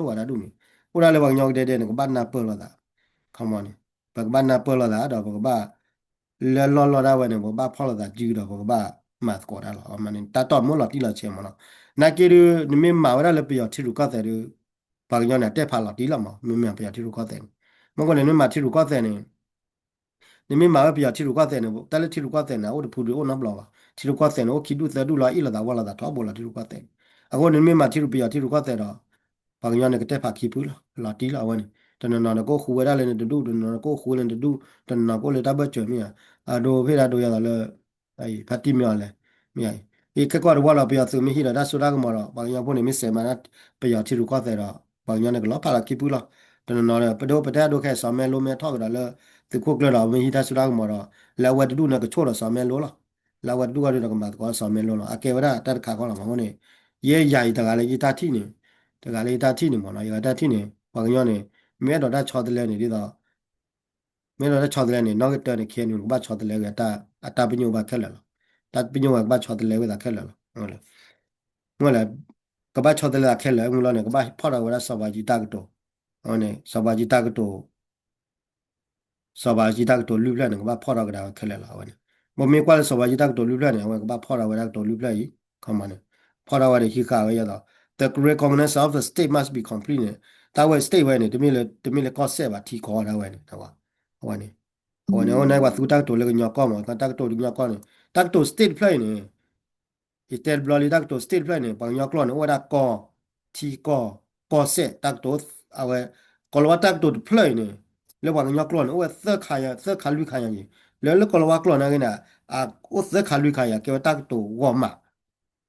တၢ်ကတိၤတၢ်ဆိၣ်ဂ့ၤတအိၣ်ဘၣ်တၢ်ဒူၣ်န့ၣ်, အိၣ်ဒၣ်လၢပှၤကညီကဒဲဒဲန့ၣ် ကဘၣ်နၢ်ပၢၢ်လိာ်သး, ခီမီန့ၣ်, ပကဘၣ်နၢ်ပၢၢ်လိာ်သးဒီးပကဘၣ် လၢလီၢ်လီၢ်ဒၣ်ဝဲန့ၣ် ပကဘၣ်မၤသကိးတၢ်လီၤ. အမၤန့ၣ် တၢ်တီၢ်မ့ၢ်လီၤတံၢ်လီၤဆဲးမးနီၤ, နာ်က့ဒုး နမ့ၢ်မၤဝဲဒၣ်လၢပယီၤထံရူၢ်ကီၢ်သဲးဒုး ပှၤကညီန့ၣ် အတဲဖးလီၤတံၢ်လီၤမး, မ့မ့ၢ်ပယီၤထံရူၢ်ကီၢ်သဲးန့ၣ်, မ့ၢ်ဃိန့ၣ် နမ့ၢ်မၤထံရူၢ်ကီၢ်သဲးန့ၣ် နမ့ၢ်မၤဝဲပယီၤထံရူၢ်ကီၢ်သဲးန့ၣ် တၢ်လၢထံရူၢ်ကီၢ်သဲးန့ၣ် အအိၣ်တဖုဒုးအိၣ်နီတဘျီဘၣ်, ထံရူၢ်ကီၢ်သဲးန့ၣ် အိၣ်ခံဒူၣ်သၢဒူၣ်လီၤ အ့ၣ်လိာ်သးဝီလိာ်သးထီဘိလီၤ ထံရူၢ်ကီၢ်သဲးန့ၣ်, အဃိန့ၣ် နမ့ၢ်မၤထံရူၢ်ပယီၤထံရူၢ်ကီၢ်သဲးဒီး ပှၤကညီန့ၣ် ကတဲဖးခံဖုလီၤ လီၤတံၢ်လီၤ အဝဲန့ၣ်, တနီၤနီၤန့ၣ် ကအိၣ်ဃူဝဲဒၣ်လၢနတဒူၣ်, တနီၤနီၤကအိၣ်ဃူဝဲလၢနတဒူၣ်, တနီၤနီၤကအိၣ်လၢတၢ်ဘၢၣ်စၢၤမ့ၢ်ဧါ, အဒိဖဲဒၣ်ဒိယၤသးလၢ ဖါတံၢ်မ့ၢ်အီၤလဲၣ်, မ့ၢ်ဧါ, အံၤခဲကီၢ်တဝီလီၤ ပယီၤသုးမ့ၢ်ဟံးဒီးတၢ်စိတၢ်ကမီၤဒီး ပှၤကညီဖိန့ၣ် မ့ၢ်စဲးမၤဒၣ်ပယီၤထံရူၢ်ကီၢ်သဲးဒီး ပှၤကညီန့ၣ် ကလီၤဖးလီၤခံဖုလီၤ, တနီၤနီၤဒီး ပဒိပတဲအဒိခဲအံၤ စီၤမဲလိမ့ၢ်ထီၣ်ကဒီးလၢ သုးခိၣ်ကျၢၢ်ဒီး မ့ၢ်ဟံးတၢ်စိတၢ်ကမီၤဒီး လၢအဝဲတဒူၣ်န့ၣ် ကဆိၣ်ဒီးစီၤမဲလိလီၤ, လၢအဝဲတဒူၣ်အဒုးဒီးကမၤသကိးစီၤမဲလိလီၤ, အကဲဝဲဒၣ်တၢ်တခါဃီလီၤ မ့ၢ်ဃိန့ၣ်, ယဲယၤအံၤတဂၤလၢယတၢ်ထံၣ်န့ၣ်, တဂၤလၢယတၢ်ထံၣ်န့ၣ်မ့ၢ်နီၤ, ယဂၤတၢ်ထံၣ်န့ၣ် ပှၤကညီန့ၣ် မ့ၢ်အဲၣ်ဒိးတၢ်ဆီတလဲန့ၣ် ဒ်သိး မ့ၢ်အဲၣ်ဒိးတၢ်ဆီတလဲန့ၣ် နီၣ်ဂံၢ်တၢန့ၣ် ခဲအံၤန့ၣ် ကဘၣ်ဆီတလဲဝဲအတၢ်ပညိၣ်ဘၣ်ခဲလၢာ်လီၤ, တၢ်ပညိၣ်ဝဲကဘၣ်ဆီတလဲဝဲသးခဲလၢာ်လီၤ, မ့ၢ်လဲၣ်, ကဘၣ်ဆီတလဲသးခဲလၢာ် မ့ၢ်လီၤန့ၣ် ကဘၣ်ဖီၣ်ထီၣ်ဝဲဒၣ်စီၤဘးကၠံတၢ်ကတိၤ, အဝဲန့ၣ် စီၤဘးကၠံတၢ်ကတိၤ စီၤဘးကၠံတၢ်ကတိၤလွံၢ်ဖျၢၣ်န့ၣ် ကဘၣ်ဖီၣ်ထီၣ်ကဒါဝဲခဲလၢာ်လီၤ အဝဲန့ၣ်, ပမ့ၢ်ကွၢ်လၢစီၤဘးကၠံတၢ်ကတိၤလွံၢ်ဖျၢၣ်န့ၣ် အဝဲကဘၣ်ဖီၣ်ထီၣ်ဝဲဒၣ်ကတိၤလွံၢ်ဖျၢၣ်အံၤ, ခီမီန့ၣ်, ဖီၣ်ထီၣ်ဝဲဒီးဟံးဃာ်ဝဲယဲသိး, the recognition of the state must be complete န့ၣ်, တၢ်ဝဲ state ဝဲန့ၣ် တမ့ၢ်လၢကီၢ်စဲၣ်ဘၣ် ထံကီၢ်ဒၣ်ဝဲန့ၣ်, အဝဲန့ၣ်, အဝဲန့ၣ် အဝဲန့ၣ် ပှၤသူတၢ်ကတိၤလၢကညီကီၢ်မး တၢ်ကတိၤလၢကညီကီၢ်န့ၣ်, တၢ်ကတိၤ state တဖျၢၣ်အံၤန့ၣ် ယတဲတဘျီလံ တၢ်ကတိၤ state တဖျၢၣ်န့ၣ် ပှၤကညီကျိာ်န့ၣ် အိၣ်ဝဲဒၣ်ကီၢ်, ထံကီၢ်, ကီၢ်စဲၣ် တၢ်ကတိၤ, အဝဲ, ကိၤလၤဝါတၢ်ကတိၤတဖျၢၣ်အံၤန့ၣ်, လၢပှၤကညီကျိာ်န့ၣ် အိၣ်ဝဲသၢခါယၤ သၢခါလွံၢ်ခါယၤန့ၣ်, လၢလၢကိၤလၤဝါကျိာ်န့ၣ်ဂ့ၤန့ၣ်, အအိၣ်သၢခါလွံၢ်ခါယၤ ကဲဝဲတၢ်ကတိၤဂီၢ်မး,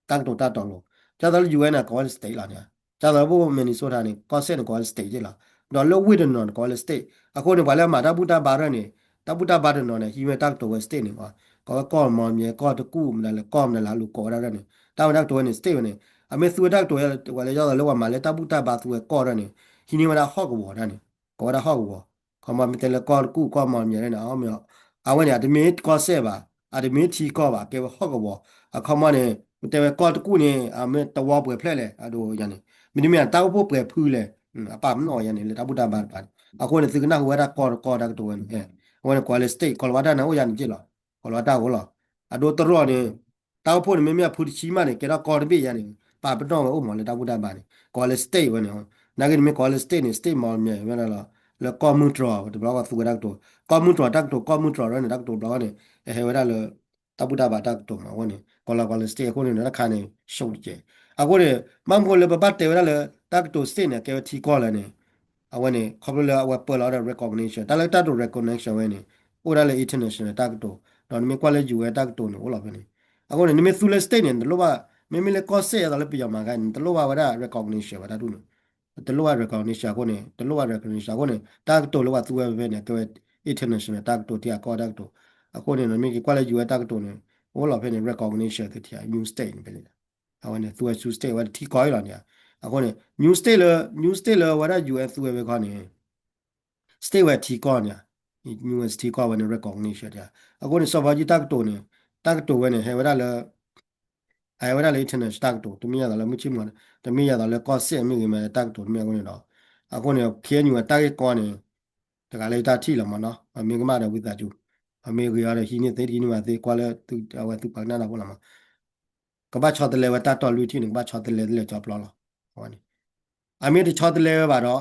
တၢ်ကတိၤတၢ်တီလိၤ, ဒ်သိးလၢ ယူၢ်အဲၣ် န့ၣ် ကိးဝဲလၢ state လီၤန့ၣ်, ဒ်သိးလၢပအိၣ် Minnesota န့ၣ် ကီၢ်စဲၣ်န့ၣ် ကိးဝဲလၢ state က့လီၤ, ဒီးလၢဝ့ၢ်တနီၤန့ၣ် ကိးဝဲလၢ state, အဃိန့ၣ် ပှၤလၢအမၤတၢ်ဘူၣ်တၢ်ဘါတဖၣ်န့ၣ်, တၢ်ဘူၣ်တၢ်ဘါတနီၤန့ၣ် ဟံးဝဲတၢ်ကတိၤဝဲ state န့ၣ်, ကိးဝဲကီၢ်မီၢ်မဲ ကီၢ်တကူၣ်မနုၤလဲၣ် ကီၢ်မနုၤလဲၣ် ဟးလူၤကိးဝဲဒၣ်န့ၣ်, တၢ်ဝဲတၢ်ကတိၤဝဲန့ၣ် state ဝဲန့ၣ်, အမ့ၢ်သူဝဲတၢ်ကတိၤဝဲလၢ ဒ်သိးလၢပှၤမၤလၢတၢ်ဘူၣ်တၢ်ဘါသူဝဲကီၢ်တဖၣ်န့ၣ်, ဟံးန့ၢ်ဝဲဒၣ်ဟီၣ်ကဝီၤတဖၣ်န့ၣ်, ကိးဝဲဒၣ်ဟီၣ်ကဝီၤ, ခီမီ မ့ၢ်တဲလၢကီၢ်တကူၣ် ကီၢ်မီၢ်မဲန့ၣ်, အဝဲန့ၣ် အတမ့ၢ်ကီၢ်စဲၣ်ဘၣ်, အတမ့ၢ်ထံကီၢ်ဘၣ် ကဲဝဲဟီၣ်ကဝီၤ, အခီမီန့ၣ် မ့ၢ်တဲဝဲကီၢ်တကူၣ်န့ၣ် အမ့ၢ်တဝီပှဲၤဖျၢၣ်လဲၣ် အဒိယၤန့ၣ်, မ့တမ့ၢ် တၢ်အိၣ်ဖှိၣ်ပှဲၤဖုလဲၣ်, အပာ်ပနီၣ်ဝဲယၤန့ၣ် လၢတၢ်ဘူၣ်တၢ်ဘါတဖၣ်န့ၣ်, အဃိန့ၣ် သုကနၢ်ဟူဝဲဒၣ်ကီၢ်တကီၢ်တၢ်ကတိၤဝဲန့ၣ်, အဝဲန့ၣ် ကိးလၢ state ကိၤလၤဝါတၢ်န့ၣ် အိၣ်ယၤန့ၣ်က့လီၤ, ကိၤလၤဝါတၢ်အိၣ်လီၤ, အဒိတရီၣ်န့ၣ်, တၢ်အိၣ်ဖှိၣ်န့ၣ် မ့မ့ၢ်အဖုတဆံမးန့ၣ် ကဲထီၣ်ကီၢ်တဘ့ၣ်ယၤန့ၣ် ပာ်ပနီၣ်ဝဲအိၣ်မးလၢတၢ်ဘူၣ်တၢ်ဘါန့ၣ် ကိးလၢ state ဝဲန့ၣ်, နာ်က့န့ၣ်မ့ၢ်ကိးလၢ state န့ၣ် state မီၢ်မဲဝဲဒၣ်လီၤ, လၢကီၢ်မုၢ်တြီၢ် တဘျီကီၢ်သူဝဲတၢ်ကတိၤ, ကီၢ်မုၢ်တြီၢ်တၢ်ကတိၤ ကီၢ်မုၢ်တြီၢ်ဝဲန့ၣ် တၢ်ကတိၤတဘျီန့ၣ် အဟဲဝဲဒၣ်လၢ တၢ်ဘူၣ်တၢ်ဘါတၢ်ကတိၤမး အဃိန့ၣ် ကိးလီၤကိးလၢ state အဃိန့ၣ် တၢ်တခါန့ၣ် ရှုံးတကဲး, အဃိန့ၣ် ဘၣ်မနုၤလၢပဘၣ်တဲဝဲဒၣ်လၢ တၢ်ကတိၤ state န့ၣ် ကဲဝဲထံကီၢ်လဲၣ်န့ၣ်, အဝဲန့ၣ် ခီဖျိလၢအဝဲပၢလီၤဒီး recognition တၢ်လၢတၢ်ကတိၤ recognition ဝဲန့ၣ် အိၣ်ဒၣ်လၢ international တၢ်ကတိၤ, ဒီးနမ့ၢ်ကွၢ်လၢ ယူၢ်အဲၣ် တၢ်ကတိၤန့ၣ် အိၣ်လီၤဖဲန့ၣ်, အဃိန့ၣ် နမ့ၢ်သူလၢ state န့ၣ် နတလိၣ်ဘၣ်, မ့မ့ၢ်လၢကီၢ်စဲၣ်အသိးလၢပယီၤမၤခါန့ၣ် နတလိၣ်ဘၣ်ဝဲဒၣ် recognition ဝဲတၢ်ဒူၣ်န့ၣ်, တလိၣ်ဘၣ် recognition အဃိန့ၣ် တလိၣ်ဘၣ် recognition အဃိန့ၣ် တၢ်ကတိၤလၢပှၤသူဝဲဖဲန့ၣ် ကဲဝဲ international တၢ်ကတိၤ ထံဂၤကီၢ်ဂၤတၢ်ကတိၤ, အဃိန့ၣ် နမ့ၢ်က့ၤကွၢ်လၢ ယူၢ်အဲၣ် တၢ်ကတိၤန့ၣ် အိၣ်လီၤဖဲန့ၣ် recognition သုထံဂၤ new state န့ၣ်ဖဲန့ၣ်, အဝဲန့ၣ် သူဝဲဆူ state ဝဲတထံကီၢ်အံၤလီၤန့ၣ်, အဃိန့ၣ် new state လၢ new state လၢဝဲဒၣ် ယူၢ်အဲၣ် သူဝဲဖဲခီန့ၣ် state ဝဲထံကီၢ်န့ၣ်, ယူၢ်အဲၣ် ထံကီၢ်ဝဲန့ၣ် recognition တၢ်, အဃိန့ၣ် စီၤဘးကၠံတၢ်ကတိၤန့ၣ်, တၢ်ကတိၤဝဲန့ၣ် ဟဲဝဲဒၣ်လၢ အဟဲဝဲဒၣ်လၢ international တၢ်ကတိၤ တမ့ၢ်ယၤသိးလၢမုၢ်ဆ့ၣ်မုၢ်ဂီၤ, တမ့ၢ်ယၤသိးလၢကီၢ်စဲၣ်မ့ၢ်ဂ့ၤမ့ၢ်တၢ်ကတိၤတမ့ၢ်အဃိန့ၣ်ဒီး, အဃိန့ၣ် ခ့ၣ်အဲၣ်ယူၣ် အတၢ်ဂ့ၢ်ကီန့ၣ် တဂၤလၢယတၢ်ထံၣ်လီၤမးနီၤ, ပမ့ၢ်ကမၣ်ဒီးဝံသးစူၤ, ပမ့ၢ်ဂ့ၤအီၤဒီးဟံးန့ၢ်သ့ တဟံးန့ၢ်ဘၣ်သ့ ကွၢ်လၢအဝဲသုပှၤကနၣ်တၢ်ဖိလီၤမး, ကဘၣ်ဆီတလဲဝဲတၢ်တီၢ်လွံၢ်ထံၣ်န့ၣ် ကဘၣ်ဆီတလဲတလဲၤကၠီပျီလီၤ, အဝဲန့ၣ်, အမ့ၢ်တဆီတလဲဝဲဘၣ်ဒီး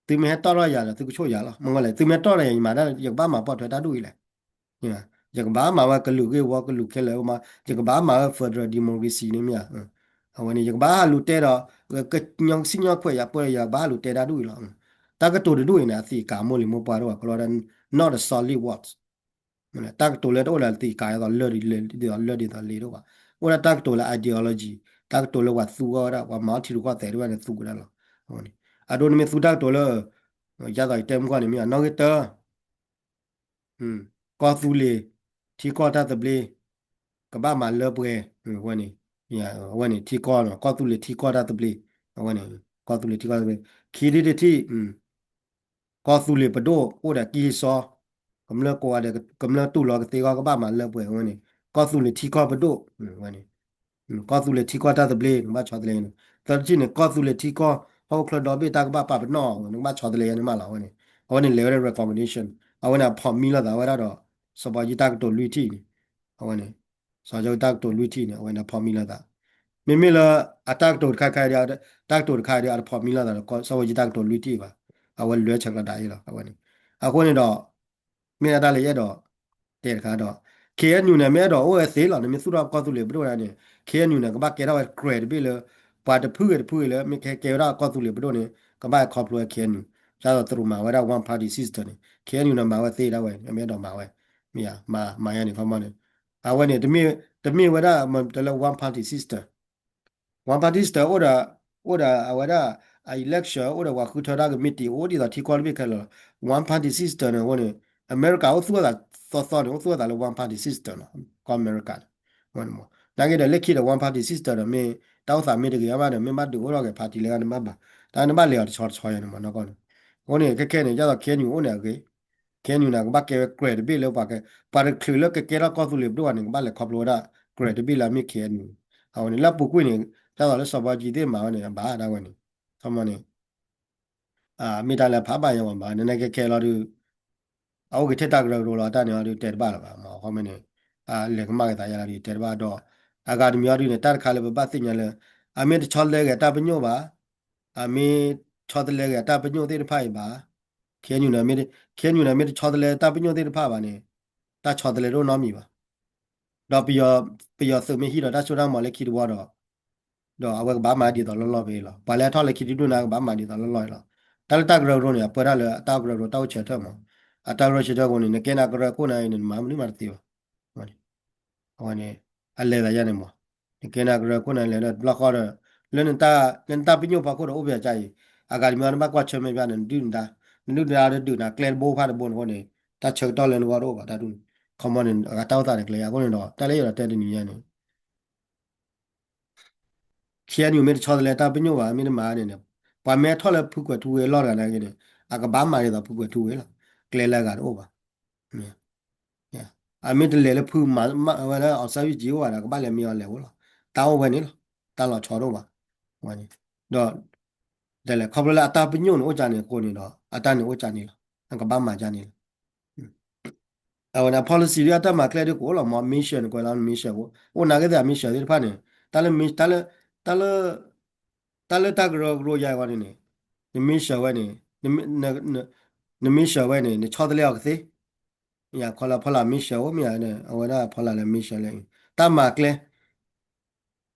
သုမ့ၢ်ဟဲတီၢ်ထီၣ်ယၤဒီး သုကဆိၣ်ယၤလီၤ. မ့ၢ်ဝဲလဲၣ် သုမ့ၢ်တီၢ်ထီၣ်ယၤ ယမၤတၢ် ယကဘၣ်မၤပိာ်ထွဲတၢ်ဒ်အံၤလဲၣ်. ယကဘၣ်မၤဝဲကလုာ်ဂ့ၢ်ဝီ ကလုာ်ခဲလၢာ်မး, ယကဘၣ်မၤဝဲ federal democracy န့ၣ်မ့ၢ်ဧါ. အဝဲန့ၣ် ယကဘၣ်ဟးလူၤတဲဒီး ကညီစံၣ်ညီၣ်ခွဲးယၤပၢၢ်ယၤ ယကဘၣ်ဟးလူၤတဲတၢ်ဒ်အံၤလီၤ. တၢ်ကတိၤတဒူၣ်အံၤန့ၣ် အသံးကၤမိၢ်လံၤမိၢ်ပှၢ်တအိၣ်ဘၣ် ကလီဒၣ် not a solid words. တၢ်ကတိၤလၢတအိၣ်ဒီးသံးကၤ ဒ်သိးလၢာ်ဒ်သိးလ့တအိၣ်ဘၣ်. အိၣ်ဒၣ်တၢ်ကတိၤလၢ ideology, တၢ်ကတိၤလၢပှၤသူဝဲဒၣ် ပှၤမၤအီၣ်ထံရူၢ်ကီၢ်သဲးတဖၣ်န့ၣ် သူဝဲဒၣ်လီၤ. အဒိနမ့ၢ်သူတၢ်ကတိၤလၢ ယၤသိးယတဲမုၢ်ဂီၢ်န့ၣ်မ့ၢ် နီၣ်ဂံၢ်တၢ ကီၢ်သူလ့ၤ ထံကီၢ်တၢ်သဘျ့ ကဘၣ်မၤလၢပှဲၤ အဝဲန့ၣ် အဝဲန့ၣ် ထံကီၢ် ကီၢ်သူလ့ၤထံကီၢ်တၢ်သဘျ့ အဝဲန့ၣ် ကီၢ်သူလ့ၤထံကီၢ်တၢ်သဘျ့ ခံထံၣ်တထံၣ် ကီၢ်သူလ့ၤပဒိၣ် အိၣ်ဒီးကံၢ်ဟ့ၣ်စီ ကမျၢၢ်ကိးဂၤဒဲး ကမျၢၢ်တူၢ်လိာ်ကသ့အဂီၢ် ကဘၣ်မၤလၢပှဲၤ အဝဲန့ၣ် ကီၢ်သူလ့ၤထံကီၢ်ပဒိၣ် အဝဲန့ၣ် ကီၢ်သူလ့ၤထံကီၢ်တၢ်သဘျ့ နကဘၣ်ဆီတလဲန့ၣ် သၢထံၣ်န့ၣ် ကီၢ်သူလ့ၤထံကီၢ် ဟီၣ်ခိၣ်ချၢဒီဘ့ၣ်တၢ်ကဘၣ်ပာ်ပနီၣ်အီၤ နကဘၣ်ဆီတလဲယါန့ၣ်မးလီၤ အဝဲန့ၣ်. အဝဲန့ၣ်လဲၤဝဲဒၣ် recognition အဝဲန့ၣ် အဖီၣ်မံလိာ်သးဝဲဒၣ်ဒီး စီၤဘီကၠံတၢ်ကတိၤလွံၢ်ထံၣ်န့ၣ် အဝဲန့ၣ် စီၤဘီကၠံတၢ်ကတိၤလွံၢ်ထံၣ်န့ၣ် အဝဲန့ၣ်ဖီၣ်မံလိာ်သး မ့မ့ၢ်လၢ အတၢ်ကတိၤတခါခါဒီး တၢ်ကတိၤတခါဒီး အတဖီၣ်မံလိာ်သးဒီး စီၤဘီကၠံတၢ်ကတိၤလွံၢ်ထံၣ်ဘၣ်. အဝဲလဲၤဆဲးကျိးဒၣ်အံၤလီၤ အဝဲန့ၣ်. အဃိန့ၣ်ဒီး မ့ၢ်ဒၣ်တၢ်လၢယအဲၣ်ဒိး တဲတခါဒီး ခ့ၣ်အဲၣ်ယူၣ်န့ၣ် မ့ၢ်အဲၣ်ဒိးအိၣ်ဝဲသ့လီၤ. နမ့ၢ်သူၣ်ထီၣ်ကီၢ်သူလ့ၤပဒိၣ်န့ၣ် ခ့ၣ်အဲၣ်ယူၣ်န့ၣ် ကဘၣ်ကဲထီၣ်ဝဲ ကြဲးတဘ့ၣ်လၢ ပှၤတဖုဂ့ၤတဖုဂ့ၤလၢ မ့ၢ်ကဲကဲဝဲဒၣ်ကီၢ်သူလ့ၤပဒိၣ်န့ၣ် ကဘၣ်ခီဖျိဝဲ ခ့ၣ်အဲၣ်ယူၣ် ဒ်သိးတရူးမၤဝဲဒၣ် one party system န့ၣ် ခ့ၣ်အဲၣ်ယူၣ်န့ၣ် မၤဝဲသ့ဒၣ်ဝဲန့ၣ် အမ့ၢ်အဲၣ်ဒိးမၤဝဲ မ့ၢ်ဧါ မၤ မၤယါန့ၣ် ခီမီန့ၣ် အဝဲန့ၣ် တမ့ၢ် တမ့ၢ်ဝဲဒၣ် မ့ၢ်တဲလၢ one party system one party system အိၣ်ဒီး အိၣ်ဒီးအဝဲဒၣ် အ election အိၣ်ဒီးပှၤဃုထၢတၢ်ကမံးတံာ် အိၣ်ဒ်သိးထံကီၢ်တဘ့ၣ်ခဲလၢာ်လီၤ. one party system န့ၣ်အဃိန့ၣ် အမဲရကၤအိၣ်သူၣ်အသးသီသီန့ၣ် အိၣ်သူၣ်အသးလၢ one party system လီၤ. ကီၢ်အမဲရကၤန့ၣ် နာ်က့ဒီး လၢခံဒီး one party system ဒီး မ့ၢ်တၢ်အိၣ်သးမ့ၢ်တဂ့ၤအါမးဒီး မ့ၢ်ဘၣ်ဒုးအိၣ်ထီၣ်က့ၤ party လၢဂၤန့ၣ်မ့ၢ်ဘၣ် တၢ်နဘၣ်လဲၤအီၤတဆီတဆီယါန့ၣ်မ့ၢ်နီၢ်ကီၢ်န့ၣ်. အဃိန့ၣ် ခဲခဲန့ၣ် ဒ်သိး ခ့ၣ်အဲၣ်ယူၣ် အိၣ်န့ၣ်အဂ့ၤ ခ့ၣ်အဲၣ်ယူၣ်န့ၣ် ကဘၣ်ကဲဝဲ ကြဲးတဘ့ၣ်လၢပှၤက ပှၤတချုးလၢကကဲထီၣ်ကီၢ်သူလ့ၤပဒိၣ်ဘၣ်န့ၣ် ကဘၣ်လဲၤခီဖျိဝဲဒၣ် ကြဲးတဘ့ၣ်လၢအမ့ၢ် ခ့ၣ်အဲၣ်ယူၣ် အဝဲန့ၣ် လၢအပူၤကွံာ်န့ၣ် ဒ်သိးလၢစီၤဘီကၠံသ့ၣ်မၤဝဲန့ၣ် အဘၣ်ဒၣ်ဝဲန့ၣ် ခီမီန့ၣ် မ့ၢ်တၢ်လၢဖးဘၣ်ယါဝဲမး နနကဲခဲလီၤဒုး အအိၣ်က့ၤထဲတၢ်ကရၢကရိလီၤ တၢ်န့ၣ်အီၤဒုးတဲတဘၣ်လၢၤဘၣ်မး ခီမီန့ၣ် လဲၤကမၣ်က့ၤသးယါလီၤဒုးတဲတဘၣ်ဒီး အဂၤတမံၤအီၤဒုးန့ၣ် တၢ်တခါလၢပဘၣ်သ့ၣ်ညါလၢ အမ့ၢ်တဆီတလဲက့ၤအတၢ်ပညိၣ်ဘၣ် အမ့ၢ်ဆီတလဲက့ၤအတၢ်ပညိၣ်သ့ၣ်တဖၣ်အံၤဘၣ် ခ့ၣ်အဲၣ်ယူၣ်န့ၣ် ခ့ၣ်အဲၣ်ယူၣ်န့ၣ် မ့ၢ်တဆီတလဲတၢ်ပညိၣ်သ့ၣ်တဖၣ်ဘၣ်န့ၣ် တၢ်ဆီတလဲတအိၣ်နီတမံၤဘၣ်. ဒီးပယီၤ ပယီၤသုးမ့ၢ်ဟံးဒီးတၢ်စိတၢ်ကမီၤလၢခံတဝီဒီး ဒီးအဝဲကဘၣ်မၤဒ်သိးလီၢ်လီၢ်ဖဲအံၤလီၤ. ပှၤလၢအထီၣ်လၢခံတဒူၣ်န့ၣ် ကဘၣ်မၤဒ်သိးလီၢ်လီၢ်အံၤလီၤ. တၢ်လၢတၢ်ကရၢကရိန့ၣ် အပၢတၢ်လၢအတၢ်ကရၢကရိတၢ်အိၣ်ဆၢထၢၣ်မး အတၢ်ကရၢဆၢထၢၣ်အဃိန့ၣ် နကဲနၤကရၢခိၣ်နၤအံၤန့ၣ် နမၤမနုၤမးတသ့ဘၣ် အဝဲန့ၣ် အလဲၤသးယါန့ၣ်မး နကဲနၤကရၢခိၣ်နၤလဲၤဒီးတဘျီဃီဒီး လၢနတၢ် လၢနတၢ်ပညိၣ်ဖီခိၣ်ဒီးအိၣ်ပယီၤကါအံၤ အဂၤတမံၤအီၤနဘၣ်ကွၢ်ဆၢၣ်မဲာ်ဘၣ်န့ၣ် နဒုၣ်နဒါ နဒုၣ်နဒါဒီးဒုၣ်နၤကျဲတဘိဖးတဘိန့ၣ်အဃိန့ၣ် တၢ်ဆၢကတီၢ်လၢနဂီၢ်တအိၣ်ဘၣ်တၢ်ဒုၣ်န့ၣ် ခီမီန့ၣ် အဂၤတၢ်အိၣ်သးန့ၣ်ကျဲယါအဃိန့ၣ်ဒီး တၢ်လၢယအဲၣ်ဒိးတဲတနံၤညါန့ၣ် ခ့ၣ်အဲၣ်ယူၣ် မ့ၢ်တဆီတလဲတၢ်ပညိၣ်ဘၣ် မ့ၢ်တမၤန့ၣ်န့ၣ် ပှၤမ့ၢ်ထီၣ်လၢဖုကွဲးထူဝ့ၤအလီၢ်တဂၤနာ်က့န့ၣ် အကဘၣ်မၤဒ်သိးဖုကွဲးထူဝ့ၤလီၤ. ကျဲလၢအဂၤတအိၣ်ဘၣ်. အမ့ၢ်တလဲၤလၢဖုမၤဝဲလၢ အောင်ဆန်းစုကြည် အိၣ်ဘၣ်ဒီး ကဘၣ်လဲၤမ့ၢ်အီၤလဲၤအိၣ်လီၤ. တၢ်အိၣ်ဝဲန့ၣ်လီၤ. တၢ်လီၤဆီတအိၣ်ဘၣ်. ဒီး ဒ်လဲၣ် ခီဖျိလၢအတၢ်ပညိၣ်န့ၣ်အိၣ်ကၢန့ၣ်အဃိန့ၣ်ဒီး အတၢ်န့ၣ်အိၣ်ကၢန့ၣ်လီၤ. အကဘၣ်မၤကၢန့ၣ်လီၤ. အဝဲန့ၣ် အ policy ဒ်အတၢ်မၤကျဲဒ်ကအိၣ်လီၤမး mission ကွဲးလီၤ mission အိၣ်နာ်က့သ့ၣ်အ mission သ့ၣ်တဖၣ်န့ၣ် တၢ်လၢ တၢ်လၢ တၢ်လၢတၢ်ကရၢကရိယါအံၤန့ၣ်န့ၣ် န mission ဝဲန့ၣ် န mission ဝဲန့ၣ် နဆီတလဲအီၤကသ့ မ့ၢ်ယါခီလၢဖီလာ် mission အိၣ်မ့ၢ်ယါန့ၣ် အဝဲဒၣ်ဖီလာ်လၢ mission လၢ တၢ်မၤကျဲ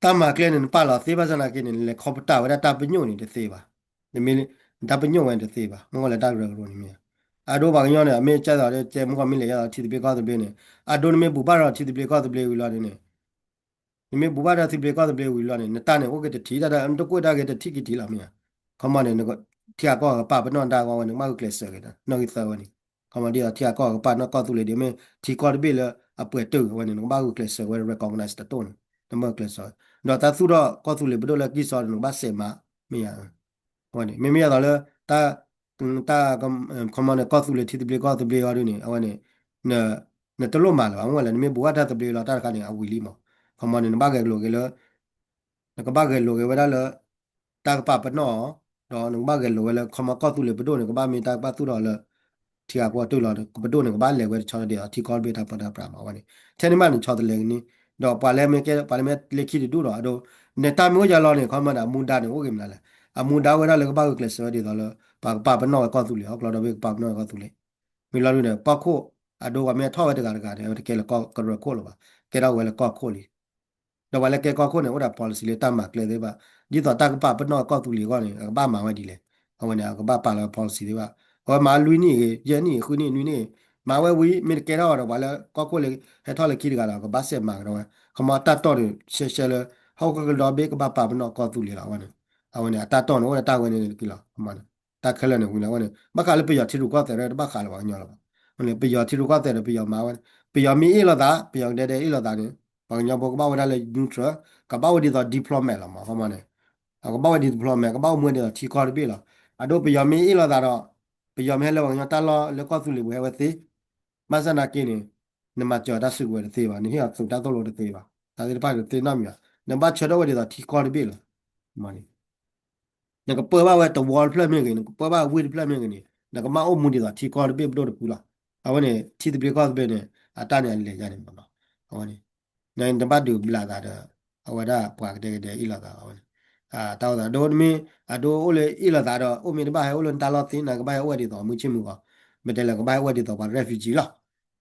တၢ်မၤကျဲန့ၣ် နပာ်လီၤသ့ဘၣ်ဆၣ်နာ်က့န့ၣ် နလဲၤခီပတာ်ဝဲဒၣ်တၢ်ပညိၣ်န့ၣ်တသ့ဘၣ်. နမ့ၢ် နတၢ်ပညိၣ်ဝဲန့ၣ်တသ့ဘၣ်. မ့ၢ်လၢတၢ်ကရၢကရိန့ၣ်မ့ၢ် အဒိပှၤကညီန့ၣ် အမ့ၢ်ကဲသိး ကဲမုၢ်ကီၢ်မ့ၢ်လဲၤဒ်သိးထံသဘျ့ကီၢ်သဘျ့န့ၣ် အဒိနမ့ၢ်ဘူၣ်ဘၣ်ဒီးထံသဘျ့ကီၢ်သဘျ့ဝံၤလီၤန့ၣ် နမ့ၢ်ဘူၣ်ဘၣ်ဒီးထံသဘျ့ကီၢ်သဘျ့ဝံၤလီၤန့ၣ် နတၢ်န့ၣ်အိၣ်က့ၤတထံၣ်တၢ်ဒီး နတကွဲးတၢ်က့ၤတထံၣ်က့ၤထံၣ်လီၤမ့ၢ်ဧါ. ခီမီန့ၣ် ထံဂၤကီၢ်ဂၤကပာ်ပနီၣ်တၢ်အဂီၢ်ဝဲန့ၣ် ကဘၣ်ဂုာ်ကျဲးစၢးက့ၤ နီၣ်ဂံၢ်သၢဝဲန့ၣ် ခီမီဒ်သိးထံဂၤကီၢ်ဂၤကပာ်ပနီၣ်ကီၢ်သူလ့ၤဒ်မ့ၢ် ထံကီၢ်တဘ့ၣ်လၢအပှဲၤတၢၢ်ဝဲန့ၣ် နကဘၣ်ဂုာ်ကျဲးစၢးဝဲ recognize တတိၢ်န့ၣ် နဘၣ်ဂုာ်ကျဲးစၢးဝဲ ဒီးတၢ်သူၣ်ထီၣ်ကီၢ်သူလ့ၤပဒိၣ်လၢကံၢ်စီန့ၣ် နကဘၣ်စဲးမၤ မ့ၢ်ဧါ. အဝဲန့ၣ် မ့မ့ၢ်ဒ်သိးလၢ တၢ် တၢ် ခီမီန့ၣ် ကီၢ်သူလ့ၤထံသဘျ့ကီၢ်သဘျ့အီၤဒ်န့ၣ် အဝဲန့ၣ် နတလိၣ်မၤလၢၤဘၣ် မ့ၢ်ဝဲလဲၣ် နမ့ၢ်ဘူၣ်ဘၣ်တၢ်သဘျ့လီၤတၢ်တခါန့ၣ် အဝံၤလံမး. ခီမီန့ၣ် နဘၣ်ဂဲၤလိာ်က့ၤလၢ နကဘၣ်ဂဲၤလိာ်က့ၤဝဲဒၣ်လၢ တၢ်ကပာ်ပနီၣ်အီၤ ဒီးနကဘၣ်ဂဲၤလိာ်ဝဲလၢ ခီမီကီၢ်သူလ့ၤပဒိၣ်န့ၣ် ကဘၣ်မ့ၢ်တၢ်ကဘၣ်သူၣ်ထီၣ်လၢ ထံဂၤကီၢ်တၢၢ်လီၤ ပဒိၣ်န့ၣ် ကဘၣ်လဲၤဝဲတဆီတဒ်သိး ထံကီၢ်တဘ့ၣ်တၢ်ပၢတၢ်ပြးမး အဝဲန့ၣ် ထဲန့ၣ်မးန့ၣ် ဆီတလဲက့ၤန့ၣ် ဒီးပှၤလၢမ့ၢ်ကဲ ပှၤလၢမ့ၢ်လၢခံတဒူၣ်ဒီး အဒိ နတၢ်မ့ၢ်အိၣ်ယၤလီၤန့ၣ် ခီမီဒီး အမူဒါန့ၣ် အိၣ်က့ၤမနုၤလဲၣ် အမူဒါဝဲဒၣ်လၢကဘၣ်ဂုာ်ကျဲးစၢးဝဲဒ်သိးလၢ ပှၤကပာ်ပနီၣ်ဝဲကီၢ်သူလ့ၤ ဟီၣ်ကျီဒီဘ့ၣ်ကပာ်ပနီၣ်ဝဲကီၢ်သူလ့ၤ မ့ၢ်လီၤဒုးဒီး ကီၢ်ခိၣ် အဒိပှၤမ့ၢ်ထီၣ်ဝဲတဂၤတဂၤန့ၣ် အဝဲတကဲလၢကီၢ်ကရၢခိၣ်လၢၤဘၣ် ကဲထီၣ်ဝဲလၢကီၢ်ခိၣ်လံ ဒီးပှၤလၢကဲကီၢ်ခိၣ်န့ၣ် အိၣ်ဒီး policy လၢတၢ်မၤကျဲသ့ၣ်တဖၣ် ဒ်သိးတၢ်ကပာ်ပနီၣ်ကီၢ်သူလ့ၤအဂီၢ်န့ၣ် အကဘၣ်မၤဝဲဒ်လဲၣ် အဝဲန့ၣ် အကဘၣ်ပာ်လီၤဝဲ policy သ့ၣ်တဖၣ် အဝဲမၤလွံၢ်နံၣ်ဂ့ၤ ယဲၢ်နံၣ် ဃုနံၣ် နွံနံၣ် မၤဝဲဝံၤ မ့ၢ်တကဲထီၣ်ဒီး ပှၤလၢကီၢ်ခိၣ်လၢဟဲထီၣ်လၢခံတဂၤဒီး ကဘၣ်စဲးမၤကဒီးဝဲ ခီမီတၢ်တီၢ်န့ၣ် ရှဲရှဲလၢ ဟီၣ်ခိၣ်ချၢဒီဘ့ၣ်ကဘၣ်ပာ်ပနီၣ်ကီၢ်သူလ့ၤလီၤ အဝဲန့ၣ် အဝဲန့ၣ် အတၢ်တီၢ်န့ၣ် အိၣ်ဒီးတၢ်ဝဲန့ၣ်တက့ၢ်လီၤ ခီမီန့ၣ် တၢ်ခဲလၢာ်န့ၣ်ဝံၤလီၤ အဝဲန့ၣ် ဘၣ်ဃးလၢပယီၤထံရူၢ်ကီၢ်သဲးဒီး တဘၣ်ဃးလၢၤပှၤကညီလၢၤဘၣ် အဝဲန့ၣ် ပယီၤထံရူၢ်ကီၢ်သဲးဒီး ပယီၤမၤဝဲ ပယီၤမ့ၢ်အ့ၣ်လိာ်သး ပယီၤကဒဲဒဲအ့ၣ်လိာ်သးန့ၣ် ပှၤကညီဖိကဘၣ်ဝဲဒၣ်လၢ neutral ကဘၣ်ဝဲဒ်သိး diplomat လီၤမး ခီမီန့ၣ် အကဘၣ်ဝဲ diplomat ကဘၣ်အိၣ်မူဝဲဒ်သိးထံကီၢ်တဘ့ၣ်လီၤ အဒိပယီၤမ့ၢ်အ့ၣ်လိာ်သးဒီး ပယီၤမ့ၢ်ဟဲလၢပှၤကညီတၢ်လီၢ်လၢကီၢ်သူလ့ၤပူၤဟဲဝဲသ့ ဘၣ်ဆၣ်နာ်က့န့ၣ် နမၤစၢၤတၢ်စုကဝဲၤတသ့ဘၣ် နဟ့ၣ်အီၤသုးတၢ်သိၣ်လိတသ့ဘၣ် တၢ်သ့ၣ်တဖၣ်န့ၣ်တသ့နီတမံၤဘၣ် နဘၣ်ဆၢထၢၣ်ဝဲဒ်သိးထံကီၢ်တဘ့ၣ်လီၤ မးန့ၣ် နကပၢဘၣ်ဝဲတဝီတဖျၢၣ်မ့ၢ်ဂ့ၤ နကပၢဘၣ်ဝ့ၢ်တဖျၢၣ်မ့ၢ်ဂ့ၤန့ၣ် နကဘၣ်အိၣ်မူဒ်သိးထံကီၢ်တဘ့ၣ်ပဒိၣ်တဖုလီၤ. အဝဲန့ၣ် ထံသဘျ့ကီၢ်သဘျ့န့ၣ် အတၢ်န့ၣ်အလဲၤညါန့ၣ်မ့ၢ်နီၤ. အဝဲန့ၣ် နတဘၣ်ဒုးဘျးသးဒီး အဝဲဒၣ်ပှၤကဒဲကဒဲအ့ၣ်လိာ်သးအဝဲန့ၣ် တၢ်အိၣ်သး ဒ်နမ့ၢ်အဒိအိၣ်လၢအ့ၣ်လိာ်သးဒီး အိၣ်မ့ၢ်တဘၣ်ဟဲအိၣ်လၢနတၢ်လီၢ်သ့ နကဘၣ်ဟဲအိၣ်ဝဲဒ်သိးမုၢ်ဆ့ၣ်မုၢ်ဂီၤ ပတဲလၢ ကဘၣ်ဟဲအိၣ်ဝဲဒ်သိးပှၤ refugee လီၤ.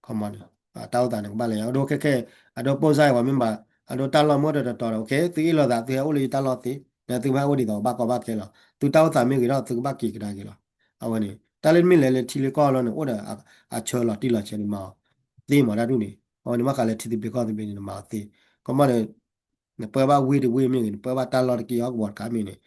ခီမီန့ၣ် တၢ်အိၣ်သးန့ၣ် ကဘၣ်လဲၤညါ အဒိခဲခဲ အဒိပိၢ်စၢ်အံၤ ပှၤမ့ၢ်ဘၣ် အဒိတၢ်လီၢ်မ့ၢ်အိၣ်တတီၤဒီး okay သုအ့ၣ်လိာ်သး သုဟဲအိၣ်လၢယတၢ်လီၢ်သ့ နသုဘၣ်အိၣ်ဒ်သိးဘၣ်ကီဘၣ်ခဲလီၤ. သုတၢ်အိၣ်သးမ့ၢ်ဂ့ၤထီၣ် သုကဘၣ်က့ၤကဒါက့ၤလီၤ. အဝဲန့ၣ် တၢ်လၢနမ့ၢ်လဲၤလၢထံလၢကီၢ်လီၤန့ၣ် အိၣ်ဒီးအဆၢလီၤတံၢ်လီၤဆဲးန့ၣ်မၤအီၤသ့မး တၢ်ဒ်န့ၣ် အဝဲန့ၣ် ဘၣ်ဃးလၢထံသဘျ့ကီၢ်သဘျ့န့ၣ် နမၤအီၤသ့ ခီမီန့ၣ် နပၢဘၣ်ဝ့ၢ်တဝ့ၢ်မ့ၢ်ဂ့ၤ နပၢဘၣ်တၢ်လီၢ်တက့ၢ်အီၣ်ကဝီၤတခါမ့ၢ်န့ၣ်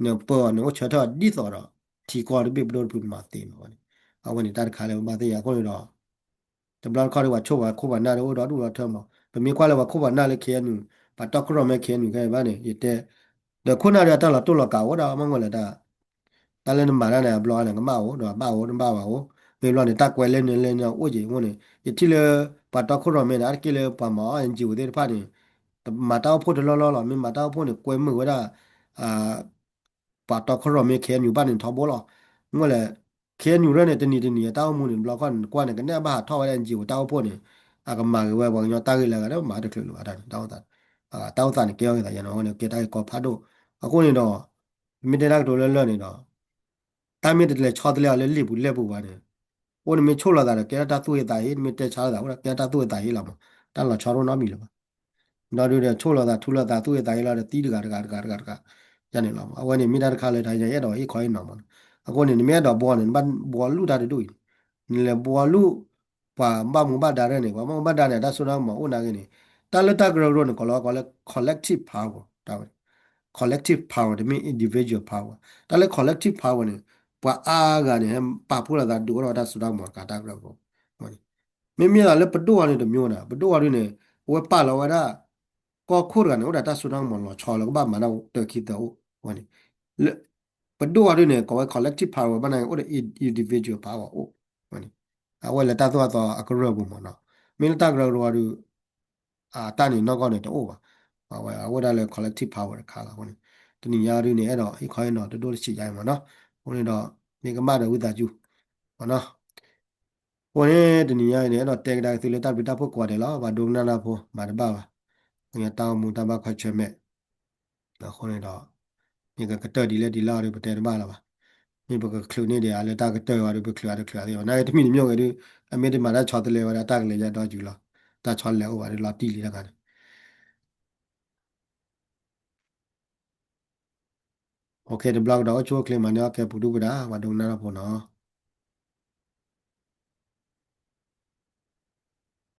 နပၢအီၤန့ၣ် အိၣ်ဆၢထၢၣ်ဒ်သိးဒီး ထံကီၢ်တဘ့ၣ်ပဒိၣ်တဖုန့ၣ်မၤသ့မးဝဲန့ၣ်. အဝဲန့ၣ်တၢ်တခါလၢပဘၣ်သ့ၣ်ညါအဃိန့ၣ်ဒီး တဘျီတခီၣ်ဒီးပှၤဆိၣ်ပှၤခိၣ်ပှၤနၢ်ဒီးအိၣ်ဒီဒူၣ်ဒီထၢမး ပမ့ၢ်ကွၢ်လၢပှၤခိၣ်ပှၤနၢ်လၢ KNU ပှၤတီခိၣ်ရိၣ်မဲ KNU ခဲအံၤဘၣ်န့ၣ် ယတဲ ဒီးခိၣ်နၢ်ဒီးအတၢ်လီၤတိၢ်လီၤကးအိၣ်ဒီး မ့ၢ်ငိၢ်လၢတၢ် တၢ်လၢနမၤတၢ်န့ၣ် အဘျီန့ၣ် ကမၣ်အိၣ်ဒီးဘၣ်အိၣ် တဘၣ်ဘၣ်အိၣ် မ့ၢ်ဘျီန့ၣ် တၢ်ကွဲးလၢန့ၣ်လၢန့ၣ်အိၣ်က့ၤအဃိန့ၣ် ယထံၣ်လၢ ပှၤတီခိၣ်ရိၣ်မဲန့ၣ် အါတက့ၢ်လၢပှၤမၤအီၣ် NGO သ့ၣ်တဖၣ်န့ၣ် မၤတၢ်အိၣ်ဖှိၣ်တလီၢ်လီၢ်လီၤ မ့ၢ်မၤတၢ်အိၣ်ဖှိၣ်န့ၣ် ကွဲမုာ်ဝဲဒၣ် ပှၤတီခိၣ်ရိၣ်မဲ KNU ဘၣ်န့ၣ်ထီဘိလီၤ. မ့ၢ်လဲၣ် KNU ရၢၢ်န့ၣ် တနံၤတနံၤအတၢ်အိၣ်မူန့ၣ် ဘျီခီၣ်န့ၣ် နကွၢ်န့ၣ် ကနဲၣ်ဘၣ်ဟးထီၣ်ဝဲဒၣ် NGO တၢ်အိၣ်ဖှိၣ်န့ၣ် အကမၤဂ့ၤဝဲပှၤကညီတၢ်ဂ့ၢ်လၢအဂၤဒီးမၤတချုးလၢၤဘၣ်တၢ်န့ၣ် တၢ်အိၣ်သးန့ၣ် ကဲထီၣ်က့ၤသးယဲန့ၣ် အဝဲန့ၣ်ကဲတၢ်ဂ့ၢ်ကီဖးဒိၣ် အဃိန့ၣ်ဒီး မ့ၢ်တဲတၢ်ကတိၤလၢလၢာ်န့ၣ်ဒီး တၢ်မ့ၢ်တလဲၤဆီတလဲအီၤလၢလံာ်ပူၤလဲၢ်ပူၤဘၣ်န့ၣ် အိၣ်နမ့ၢ်ဆိၣ်လီၤသးဒီး ကဲထီၣ်တၢ်သူၣ်ဟ့သးဟ့ နမ့ၢ်တဲဆါလိာ်သးအိၣ်ဒီး ကဲထီၣ်တၢ်သူၣ်ဟ့သးဟ့လီၤမး တၢ်လီၤဆီတအိၣ်နီတမံၤလၢၤဘၣ်. ဒီးဒုးဒီးဆိၣ်လီၤသးထူလီၤသးသူၣ်ဟ့သးဟ့လီၤဒီးသံတဂၤတဂၤတဂၤတဂၤတဂၤ ယန့ၣ်လီၤ. အဝဲန့ၣ်မ့ၢ်တၢ်တခါလၢတဟါညါယအဲၣ်ဒိးဟ့ၣ်ခီဟ့ၣ်နီၤမးနီၤ. အဃိန့ၣ် နမ့ၢ်အဲၣ်ဒိးဘှီန့ၣ် နဘၣ်ဘှီလူၢ်တၢ်တဒူၣ်အံၤန့ၣ် နလဲၤဘှီလူၢ် ပှၤဘၣ်မူဘၣ်ဒါရဲၣ်န့ၣ် ပှၤဘၣ်မူဘၣ်ဒါန့ၣ် တၢ်စိတၢ်ကမီၤအိၣ်နာ်က့န့ၣ် တၢ်လၢတၢ်ကရၢကရိန့ၣ် ကိးလီၤကိးလၢ collective power တၢ်ဝဲ collective power တမ့ၢ် individual power တၢ်လၢ collective power န့ၣ် ပှၤအါဂၤန့ၣ် ဟဲပာ်ဖှိၣ်လိာ်သးဒုးအိၣ်ထီၣ်ဝဲတၢ်စိတၢ်ကမီၤတခါတၢ်ကရၢကရိ မ့မ့ၢ်လၢပဒိၣ်အီၤန့ၣ်တမျိုးန့ၣ် ပဒိၣ်အီၤဒုးန့ၣ် အဝဲပာ်လီၤဝဲဒၣ် ကီၢ်ခိၣ်တဂၤန့ၣ် အိၣ်ဒီးတၢ်စိတၢ်ကမီၤလီၤဆီလၢကဘၣ်မၤတၢ်တၢခံသၢအိၣ်ဝဲန့ၣ် လၢ ပဒိၣ်အီၤဒုးန့ၣ် ကိးဝဲ collective power ဘၣ်နာ်က့ အိၣ်ဒီး individual power အိၣ်ဝဲန့ၣ် အဝဲလၢတၢ်သိၣ်တၢ်သီအကရၢပူၤမးနီၤ မ့ၢ်လၢတၢ်ကရၢကရိအီၤဒုး အတၢ်န့ၣ်နီၢ်ကီၢ်န့ၣ်တအိၣ်ဘၣ် အဝဲအအိၣ်ဒၣ်လၢ collective power တခါလီၤအဃိန့ၣ် တနံၤညါဒုးန့ၣ် အဲၣ်ဒိးဟ့ၣ်ခီဟ့ၣ်နီၤတဒိၣ်တဆံးယါအံၤမးနီၤ အဃိန့ၣ်ဒီး မ့ၢ်ကမၣ်ဒီးဝံသးစူၤ မးနီၤ အဃိန့ၣ် တနံၤညါအံၤန့ၣ် အဲၣ်ဒိးတဲကဒါက့ၤသုလၢတၢ်ဘျုးတၢ်ဖှိၣ်ကိးဂၤဒဲးလီၤ ပှၤဒိကနၣ်တၢ်ဖိ မၤတဘၣ်ဘၣ် ပှၤကညီတၢ်အိၣ်မူတၢ်ဘၣ်ခွဲးဆၢမဲာ် အဃိန့ၣ်ဒီး မ့ၢ်ကကတၢၢ်ဒ်လဲၣ်ဒ်လဲၣ်အီၤဒီး ပတဲတဘၣ်လၢၤဘၣ်. မ့ၢ်ပကချုးန့ၢ်ဒံးဧါလၢတၢ်ကတၢၢ်အီၤဒီး ပချုးအါတချုးအါသ့ၣ်ဘၣ်. နာ်က့တမံၤတမံၤဂ့ၤဒုး အမ့ၢ်တမၤတၢ်ဆီတလဲဝဲဒၣ် တၢ်ကလဲၤယါဒီယုာ်လီၤ. တၢ်ဆီလဲၤအိၣ်ဘၣ်ဒီးလီၤတံၢ်လံတခါန့ၣ် တဘျီကဒီးအိၣ်ဆူၣ်အိၣ်ချ့မၤန့ၢ်အီၣ်ကဲပူၤဒူၣ်ပဒါ ပှၤဒိကနၣ်တၢ်ဖိနီၤ.